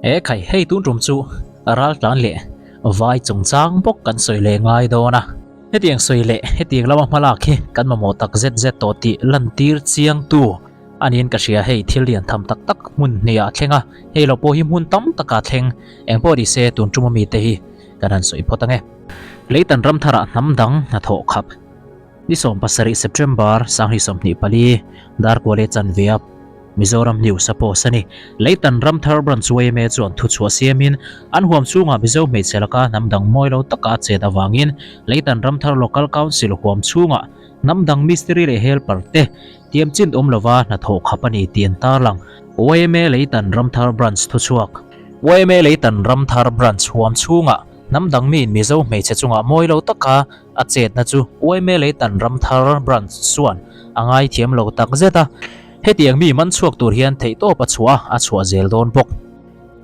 E khai, hei tun tum chu raltlan leh vai chungchang bawk kan sawi leh ngai dawn a. Hetiang sawi leh hetiang lama hmalak hi kan mamawh tak zet zet tawh tih lantir chiangtu a niin ka hria. Hei thil lian tham tak tak hmun hnih ah thleng a, hei lo pawh hi hmun tam takah thleng. Eng pawh ni se tun tum ami te hi kan han sawi phawt ang e. Leitan ramtharah hnam dang hnathawh khap. Ni 17 September 2024, Darkuale chanve a Mizoram News a post a ni. Leitan Ramthar Branch yma chuan thuchhuah siamin an huam chhungah Mizo hmeichhe laka hnam dang mawi lo taka a chet avangin Leitan Ramthar Local Council huam chhungah hnam dang mistiri leh helper te tiam chin awm lova hnathawh khap a ni tih an tarlang. Yma Leitan Ramthar Branch thuchhuak. Yma Leitan Ramthar Branch huam chhungah hnam dang miin Mizo hmeichhe chungah mawi lo taka A chetna chu yma Leitan Ramthar Branch chuan a ngaithiam lo tak zet a, hetiang mi man chhuak tur hian theihtawp a chhuah a, a chhuah zel dawn bawk.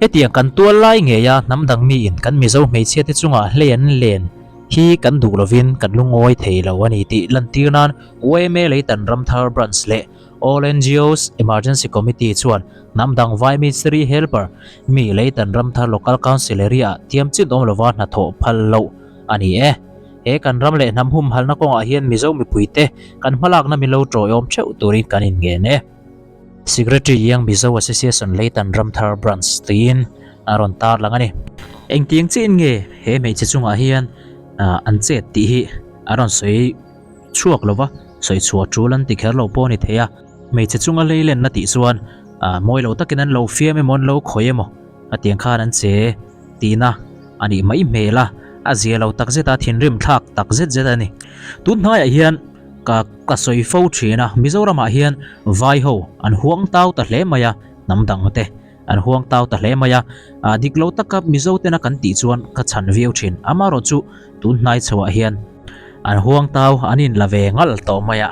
Hetiang kan tual lai ngeia hnam dang miin kan Mizo hmeichhia te chungah hlei an len hi kan duh lovin kan lungawi thei lo a ni tih lantir nan yma Leitan Ramthar Branch leh All NGOs Emergency Committee chuan hnam dang vai Ministry Helper mi Leitan Ramthar Local Council area ah tiam chin awm lova hnathawh phal loh a ni e. He kan ram leh hnam humhalna kawngah hian Mizo mipuite kan hmalakna min lo tawiawm theuh turin kan inngen e. Secretary Young Mizo Association Leitan Ramthar Branch tiin a rawn tarlang a ni. Engtiang chiin nge he hmeichhe chungah hian an chet tih hi a rawn sawi chhuak lo va, sawi chhuah tul an ti kher lo pawh a ni thei a. Hmeichhe chunga leilenna tih chuan mawi lo takin an lo fiam emaw an lo khawih emaw a tiang khan an che. Tihna a nih mai hmel a, a zia lo tak zet a, thinrim thlak tak zet zet a ni. Tun hnaiah hian ka ka sawi fo thin a, Mizoramah hian vai ho an huang tau ta hle mai a, hnam dang te an huang tau ta hle mai a, ah dik lo taka Mizo tena kan tih chuan ka chhan viau thin. Amaherawh chu tun hnai chhoah hian an huang tau an in la ve ngal tawh mai a,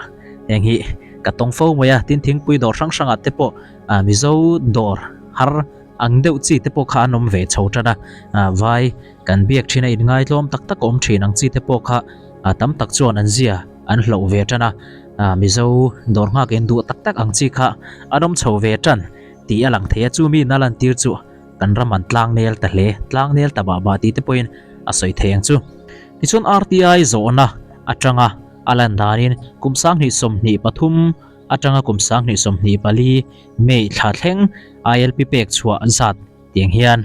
heng hi ka tawng fo mai a, tin thingpui dawr hrang hrangah te pawh ah Mizo dawr har Ang deuh chi te pawh kha an awm ve chho tan a, vai kan biak thin a inngai tlawm tak tak awm thin ang chi te pawh kha tam tak chuan an zia an hloh ve tan a, Mizo dawr nghak in duh tak tak ang chi kha an awm chho ve tan tih a lang thei a, chu mi na lantir chu kan ram an tlang nel ta hle, tlang nel ta bah bah tih te pawhin a sawi thei ang chu. Tichuan RTI zawhna atanga a lan danin kum 2023 atanga kum 2024 May thla thleng ILP pek chhuah zat tiang hian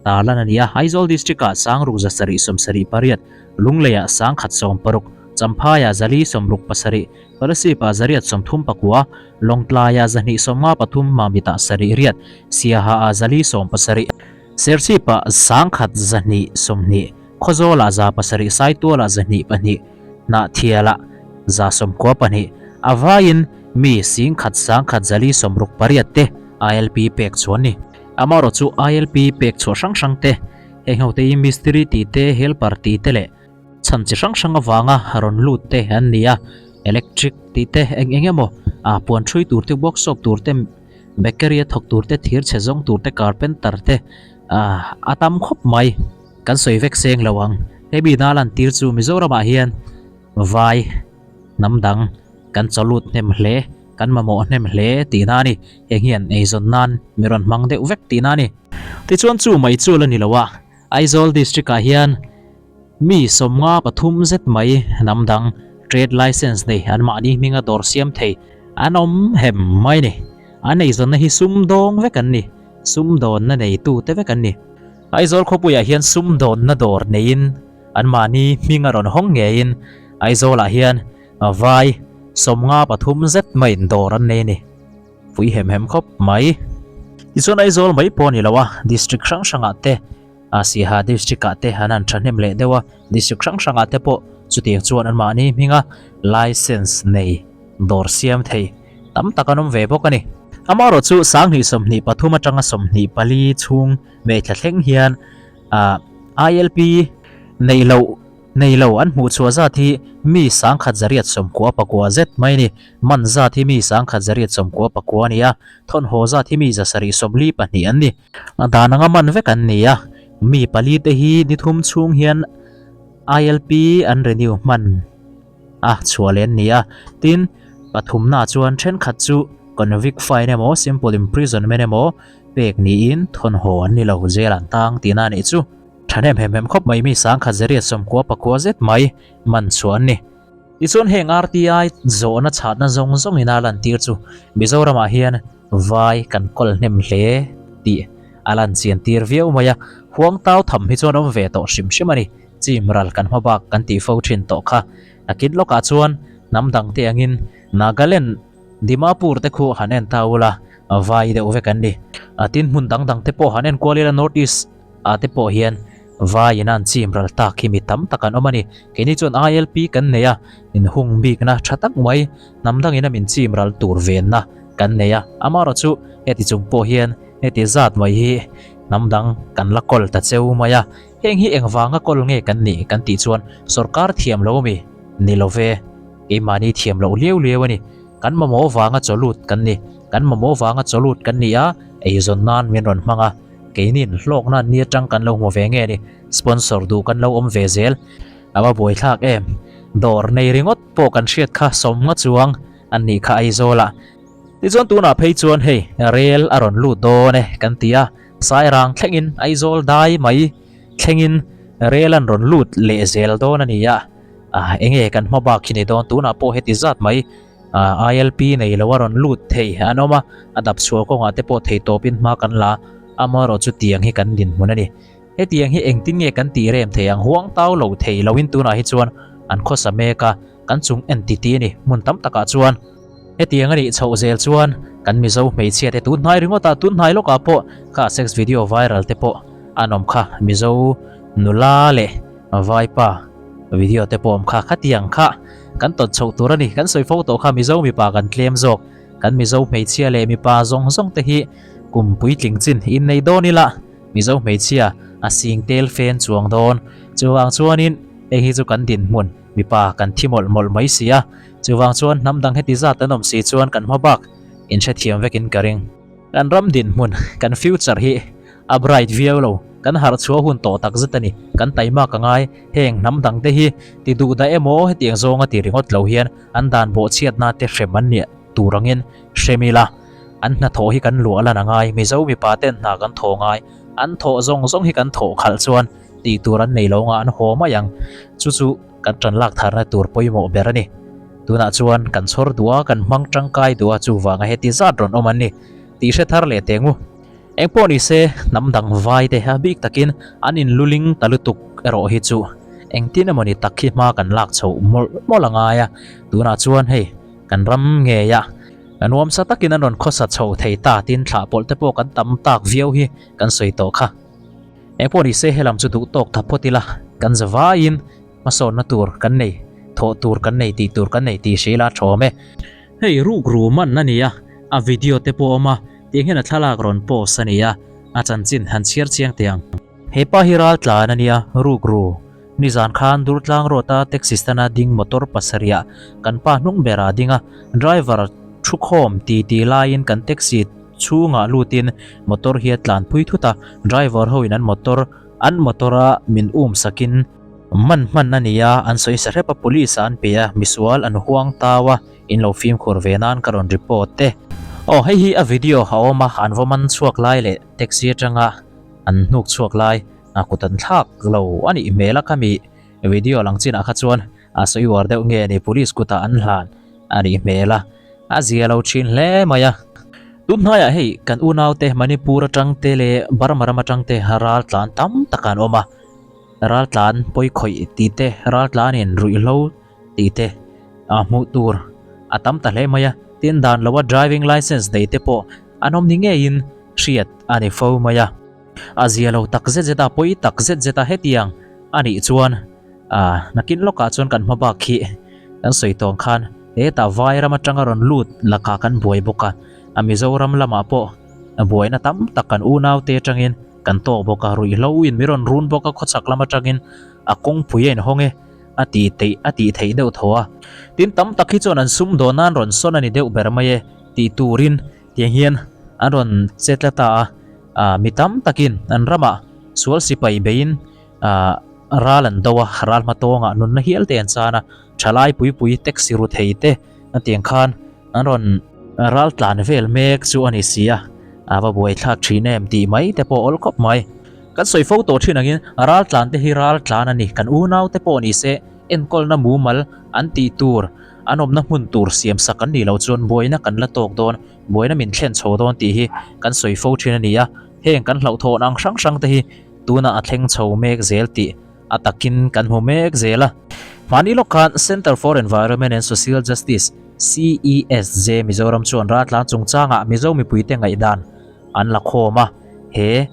tarlan a ni a, Aizawl District-ah Sangruk 778, Lungleiah 116, Champhaiah 467, Kolasib-ah 839, Lawngtlaiah 253, Mamitah 7 riat, Siaha-ah 470, Serchhip-ah 1,220, Khawzawlah 700, Saitualah 202, Hnahthialah 92, a vaiin mi 10 10 468 te ILP pek chhuah an ni. Amaherawh chu ILP pek chhuah hrang hrang te, heng ho te hi mistiri tih te, helper tih te leh chhan chi hrang hrang avanga rawn lut te an ni a, electric tih te eng eng emaw puan thui tur te, workshop tur te, bakery a thawk tur te, thir chhe zawng tur te, carpenter te a tam khawp mai. Kan sawi vek seng lo ang. Hemi hna lantir chu Mizoramah hian vai hnam dang kan chaw lut hnem hle, kan mamawh hnem hle tihna a ni. Heng hian eizawn nan mi rawn hmang deuh vek tihna a ni. Tichuan chu mai chu la ni lo a, Aizawl District ah hian mi 53 zet mai hnam dang trade license nei anmahni hminga dawr siam thei an awm hem mai ni. An eizawnna hi sumdawng vek an ni, sumdawnna neitute vek an ni. Aizawl khawpuiah hian sumdawnna dawr neiin anmahni hming a rawn hawng ngeiin Aizawlah hian vai 53 zet maiin dawr an nei a ni. Pui hem hem khawp mai. Tichuan Aizawl mai pawh a ni lo a, district hrang hrangah te, Siaha district ah te an han thahnem leh deuh a, district hrang hrangah te pawh chutiang chuan anmahni hminga license nei dawr siam thei tam tak an awm ve bawk a ni. Amaherawh chu 2023 atanga 24 chhung Hmeichhe thleng hian ah ILP neih loh nei lo an hmuh chhuah zat hi mi 1899 zet mai a ni. Man zat hi mi 1899 a ni a, thawnhaw zat hi mi 742 an ni. A dan anga man vek an ni a, mi pali te hi ni thum chhung hian ILP an renew hman a chhuah leh an ni a. Tin, pathumna chuan thenkhat chu. Convict fine emaw simple imprisonment emaw pek niin thawnhaw an ni lo jail an tang tihna a nih chu. Thahnem hem hem khawp mai mi sangkhat zariat sawmkua pakua zet mai man chhuah an ni. Tichuan heng RTI zawhna chhatna zawng zawngin a lantir chu Mizoramah hian vai kan kawl hnem hle tih a lan chian tir viau mai a, huang tau tham hi chuan awm ve tawh hrim hrim a ni. Chim ral kan hma bak kan tih fo thin tawh kha. Nakin lawkah chuan hnam dang te angin Nagaland, Dimapur te khu han en ta ula, vai deuh vek an ni. Tin hmun dang dang te pawh han en kual ila North East ah te pawh hian vai in an chim ral tak hi mi tam tak an awm a ni. Keini chuan ILP kan nei a, inhung bikna tha tak mai hnam dangin a min chim ral tur venna kan nei a. Amaherawh chu heti chung pawh hian heti zat mai hi hnam dang kan la kawl ta cheu mai a. Heng hi engvanga kawl nge kan nih kan tih chuan sorkar thiam lo ami ni lo ve, keimahni thiam loh liau liau a ni. Kan mamawh vanga chaw lut kan ni, kan mamawh vanga chaw lut kan ni a, eizawn nan min rawn hmang a. Keinin hlawkna ni atang kan lo hmu ve nge ni, sponsor duh kan lo awm ve zel. A va buaithlak em? Dawr nei ringawt pawh kan hriat kha sawmnga chuang an nih kha Aizawlah. Tichuan tunah phei chuan hei rel a rawn lut dawn e kan ti a, Sairang thlengin Aizawl dai mai thlengin rel an rawn lut leh zel dawn a ni a, enge kan hma bak hi ni dawn tunah pawh heti zat mai. ILP nei lo a rawn lut thei an awm a, a dap chhuah kawngah te pawh thei tawpin hma kan la, amaherawh chu tiang hi kan dinhmun a ni. Hetiang hi engtin nge kan tih rem thei ang? Huang tau lo thei loin tunah hi chuan an khawsa mek a, kan chung en ti ti a ni. Hmun tam takah chuan hetiang a nih chhoh zel chuan kan Mizo hmeichhia te tun hnai ringawt a, tun hnai lawkah pawh kha sex video viral te pawh an awm kha, Mizo nula leh vaipa video te pawh awm kha, khatiang kha Kan tawt chhoh tur a ni. Kan sawi fo tawh kha Mizo mipa kan tlem zawk. Kan Mizo hmeichhia leh mipa zawng zawng te hi kum puitling chin innei dawn ila Mizo hmeichhia a sing tel fen chuang dawn. Chuvang chuanin hei hi chu kan dinhmun mipa kan thi mawlh mawlh mai si a. Chuvang chuan hnam dang heti zat an awm si chuan kan hma bak inhrethiam vekin ka ring. Kan ram dinhmun, kan future hi a bright viau lo. Kan harh chhuah hun tawh tak zet a ni. Kan taima ka ngai, heng hnam dang te hi ti duh dah emaw hetiang zawnga ti ringawt lo hian an dan bawhchhiatna te hrem an nih tur angin hrem ila. An hnathawh hi kan luah lan a ngai, Mizo mipa ten hna kan thaw ngai, an thawh zawng zawng hi kan thawh khalh chuan tih tur an nei lo nga an haw mai ang. Chu chu kan tan lak tharna tur pawimawh ber a ni. Tunah chuan kan chhawr duh a, kan hmang tangkai duh a, chuvanga heti zat rawn awm an ni tih hre thar leh teng u. Eng pawh ni se, hnam dang vai te a bik takin an inluling ta lutuk erawh hi chu engtin emaw ni tak hi hma kan lak chhoh mawlh mawlh a ngai a. Tunah chuan hei kan ram ngei a, nuamsa takin an rawn khawsa chho thei ta tin thlah pawlh te pawh kan tam tak viau hi kan sawi tawh kha. Eng pawh ni se helam chu duh tawk tha phawt ila, kan za vaiin hmasawnna tur kan nei, thawh tur kan nei, tih tur kan nei tih hria ila a thawm e. Hei rukru man a ni a, a video te pawh a awm a, tiang hian a thlalak rawn post a ni a, a chanchin han chhiar chiang teh ang. He pa hi ral tlan a nia, rukru. Nizan khan Durtlang Road a taxi stand a ding motor pasarih ah kan pa hnung ber ah a ding a, driver thukhawm ti ti laiin kan taxi chhungah lutin motor hi a tlan phui thut a, driver ho in an motor an motor a min um sakin man hman a ni a, an sawi sa hrep a, police ah an pe a, misual an huang tau a, in lo fimkhur ve nan ka rawn report e. Aw hei hi a video a awm a, an va man chhuak lai leh taxi atanga an hnuk chhuak lai a kut an thlak lo a nih hmel a khami video lang chinah kha chuan a sawi uar deuh nge ni police kutah an hlan a nih hmel a, a zia lo thin hle mai a. Tun hnaiah hei kan unaute Manipur atang te leh Burma ram atang te ral tlan tam tak an awm a, ral tlan pawi khawih tih te, ral tlanin ruihhlo tih te a hmuh tur a tam ta hle mai a, tin dan loa driving licence nei te pawh an awm ni ngeiin hriat a ni fo mai a. A zia lo tak zet zet a, pawi tak zet zet a hetiang a nih chuan ah nakin lawkah chuan kan hma bak khi kan sawi tawng khan hetah vai ram atanga rawn lut lakah kan buai bawk a, a Mizoram lamah pawh buaina tam tak kan unaute atangin kan tawk bawk a, ruihhlo in mi rawn run bawk a khawchhak lam atangin a kawngpui a inhawng e a tih theih a tih theih deuh tho a. Tin tam tak hi chuan an sumdawn nan rawn sawn a ni deuh ber mai e tih turin Tiang hian an rawn che tlat ta a, ah mi tam takin an ramah sual sipai beiin ah ral an do a, ral hma tawngah nunna hial te an chan a, thalai pui pui taxi ru thei te a tiang khan an rawn. Ral tlan vel mek chu a ni si a, a va buaithlak thin em tih mai te pawh awl khawp mai. Kan sawi fo tawh thin angin ral tlan te hi ral tlan a ni, kan unau te pawh ni se enkawlna mumal an tih tur, an awmna hmun tur siam sak an nih loh chuan buaina kan la tawk dawn, buaina min thlen chho dawn tih hi kan sawi fo thin a ni a, heng kan hlauhthawn ang hrang hrang te hi tunah a thleng chho mek zel tih a takin kan hmu mek zel a. Hmani lawk khan Centre for Environment and Social Justice, CESJ, Mizoram chuan raltlan chungchangah Mizo mipuite ngaihdan an la khawm a, he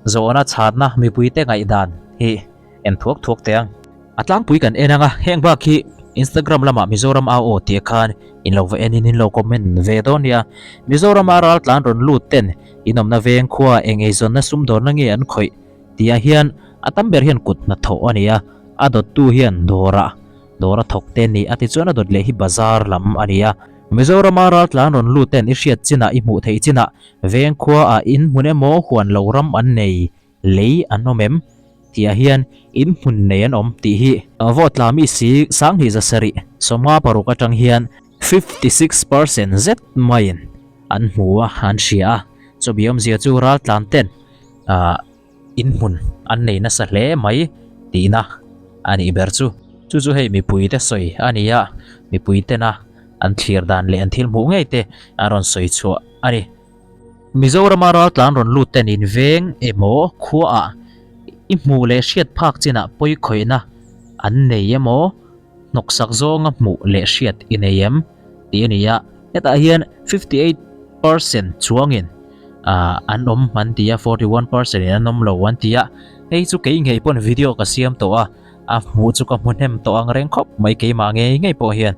zawhna chhatna mipuite ngaihdan hi en thuak thuak teh ang. A tlangpui kan en ang a, heng bak hi Instagram lamah Mizoram au aw tih khan in lo va enin in lo comment ve dawn nia. Mizorama raltlan rawn lut ten inawmna veng khua eng eizawnna sumdawnna nge an khawih? Tihah hian a tam ber hian kut hnathawh a ni a, a dawttu hian dawrah dawr a thawk te a ni a tichuan a dawt leh hi bazar lam a ni a. Mizorama raltlan rawn lut ten i hriat chinah i hmuh theih chinah veng khuaah in hmun emaw huan lo ram an nei lei an awm em? Tihah hian in hmun nei an awm tih hi vote tla mi si sanghnih zasarih 56 atang hian 56% zet maiin an hmu a an hria a, chumi awmzia chu raltlan ten ah in hmun an nei nasa hle mai tihna a nih ber chu. Chu chu hei mipui te sawi a ni a, mipui tena an thlir dan leh an thil hmuh ngei te an rawn sawi chhuah a ni. Mizorama raltlan rawn lut ten in veng emaw khuaah i hmuh leh hriat phak chinah pawi khawihna an nei emaw hnawksak zawnga hmuh leh hriat i nei em tih a ni a, hetah hian 58% chuangin ah an awm an ti a, 41% in an awm lo an ti a, hei chu kei ngei pawn video ka siam tawh a, a hmuh chu ka hmu hnem tawh ang reng khawp mai keimah ngei ngei pawh hian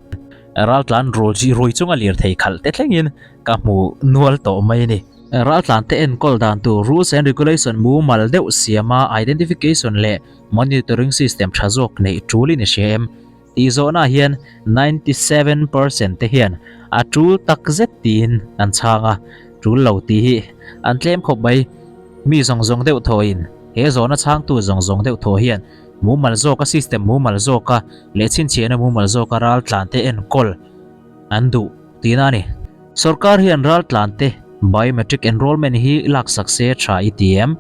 raltlan rul rui chunga lirthei khalh te thlengin ka hmu nual tawh mai a ni. Raltlan te enkawl dan tur rules and regulation mumal deuh siama identification leh Monitoring system tha zawk neih tul in i hria em? Tih zawhnaah hian 97% te hian a tul tak zet tiin an chhang a, tul lo tih hi an tlem khawp mai. Mi zawng zawng deuh thawhin he zawhna chhangtu zawng zawng deuh thaw hian mumal zawka system mumal zawka leh chhinchhiahna mumal zawka raltlan te enkawl an duh tihna a ni. Sorkar hian raltlan te biometric enrollment hi laksak se tha i ti em?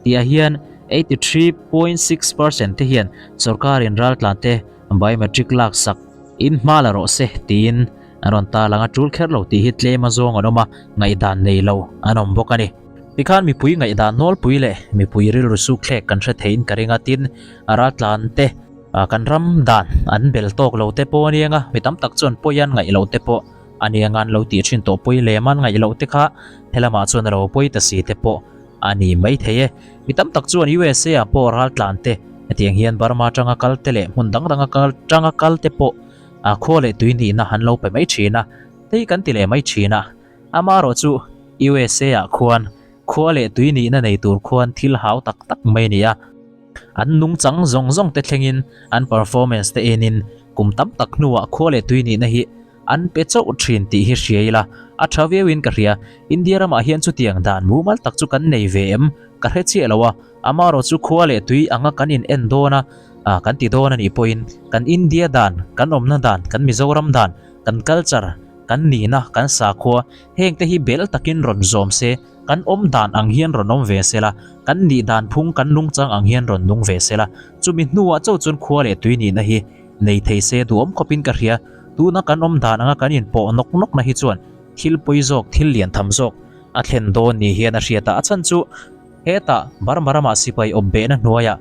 Tihah hian 83.6 percent te hian sorkarin raltlan te biometric laksak in hma la rawh se tiin an rawn tarlang a, tul kher lo tih hi tlem a zawng an awm a, ngaihdan nei lo an awm bawk a ni. Tikhan mipui ngaihdan nawlpui leh mipui rilru sukthlek kan hre theiin ka ring a, tin raltlan te kan ram dan an bel tawk lo te pawh a ni ang a, mi tam tak chuan pawi an ngaih loh te pawh a ni ang a, an lo tih thin tawh pawi lem an ngaih loh te kha helamah chuan a lo pawi ta si te pawh a ni mai thei e. Mi tam tak chuan USA ah pawh raltlan te, hetiang hian Burma atanga kal te leh hmun dang danga kal tanga kal te pawh a khua leh tui nihna an lo pe mai thin a, hei kan ti leh mai thin a. Amaherawh chu USA ah khuan khua leh tui nihna nei tur khuan thil hau tak tak mai a ni a. An nungchang zawng zawng te thlengin an performance te enin kum tam tak hnuah khua leh tui nihna hi An pe chauh thin tih hi hria ila, a tha viauin ka hria. India ramah hian chutiang dan mumal tak chu kan nei ve em? Ka hre chiah lo a, amaherawh chu khua leh tui anga kan in en dawn a, kan ti dawn a nih pawhin kan India dan, kan awmna dan, kan Mizoram dan, kan culture, kan nihna, kan sakhua, heng te hi bel takin rawn zawm se, kan awm dan ang hian rawn awm ve se la, kan nih dan phung, kan nungchang ang hian rawn nung ve se la, chumi hnuah chauh chuan khua leh tui nihna hi Nei thei se duhawm khawpin ka hria, tuna kan awm dan anga kan inpawh nawk nawkna hi chuan thil pawi zawk, thil lian tham zawk a thlen dawn ni hian a hriat a, a chhan chu hetah Burma ramah sipai awp behna hnuaiah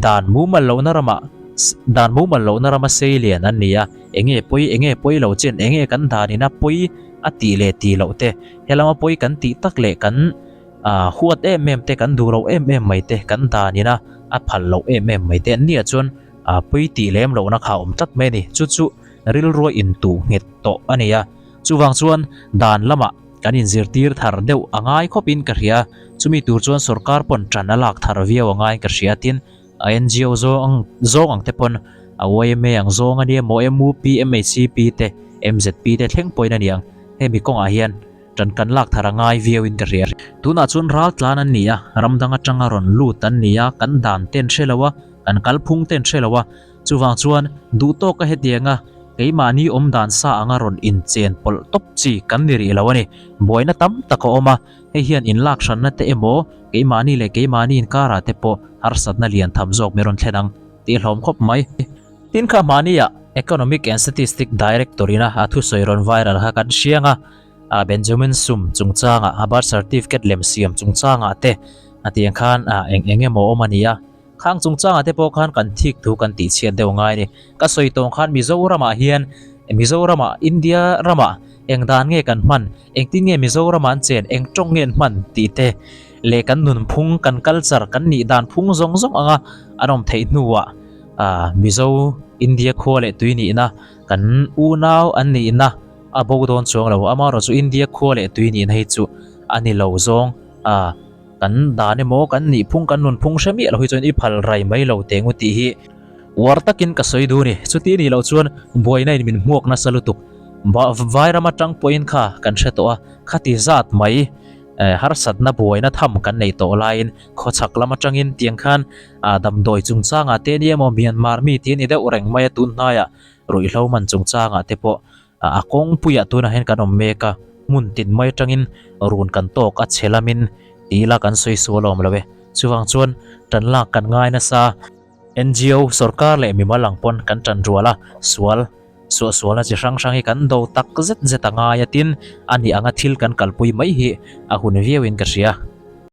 dan mumal lohna ramah dan mumal lohna rama sei lian an ni a, enge pawi enge pawi lo chen enge kan danina pawi a tih leh tih loh te, helama pawi kan tih tak leh kan huat em em te kan duh loh em em mai te kan danina a phal loh em em mai te an nia chuan A pui tih lem lohna kha a awm tlat mai a ni. Chu chu rilrua intuh nghet tawh a ni a. Chuvang chuan dan lamah kan inzirtir thar deuh a ngai khawpin ka hria. Chumi tur chuan sorkar pawn ṭan a lak thar viau a ngaiin ka hria. Tin, a NGO zawng zawng ang te pawn a yma ang zawng a nia maw MUP, MHCP te, MZP te thleng pawhin a ni ang. Hemi kawngah hian ṭan kan lak thar a ngai viauin ka hria. Tunah chuan raltlan an ni a, ram dang aṭanga rawn lut an ni a, kan dan te an hre lo a, Kan kalphung te an hre lo a, chuvang chuan duh tawka hetianga Keimahni awm dan sa anga rawn inchen pawlh tawp chi kan ni rih lo a ni. Buaina tam tak a awm a, hei hian inlak hranna te emaw, keimahni leh keimahni inkarah te pawh harsatna lian tham zawk min rawn thlen ang tih hlawm khawp mai. Tin kha hmahnia Economic and Statistic Director ina a thusawi rawn viral kha kan hriang a, a Benjamin Sum chungchanga a birth certificate lem siam chungchangah te a tiang khan eng eng emaw awm a ni a. Khang chungchangah te pawh khan kan thik thu kan tih chhiat deuh ngai a ni. Ka sawi tawng khan Mizoramah hian Mizoramah India ramah eng dan nge kan hman, engtin nge Mizoramah an chen, eng tawng nge an hman tih te leh kan nunphung, kan culture, kan nih dan phung zawng zawng anga an awm theih hnuah Mizo India khua leh tui nihna, kan unau an nihna a bo dawn chuang lo. Amaherawhchu India khua leh tui nihna hi chu a ni lo zawng a. Kan dan emaw kan nihphung kan nunphung hre miah lo hi chuan i phal rai mai lo teh ngu tih hi uar takin ka sawi duh a ni. Chuti nih loh chuan buaina in min hmuak nasa lutuk. Vairam atang pawhin kha kan hre tawh a, khati zat mai harsatna buaina tham kan nei tawh laiin khawchhak lam atangin tiang khan damdawi chungchangah te nia emaw Myanmar mi tih a ni deuh reng mai a tun hnaiah ruihhlo man chungchangah te pawh A kawngpuiah tunah hian kan awm mek a, hmun tin mai atangin run kan tawk a chhe lamin ti ila kan sawi sual awm lo e. Chuvang chuan tan lak kan ngai nasa. NGO, sorkar leh mimal ang pawn kan tan rual a, sual, suahsualna chi hrang hrang hi kan do tak zet zet a ngai a tin a nih anga thil kan kalpui mai hi a hun viauin ka hria.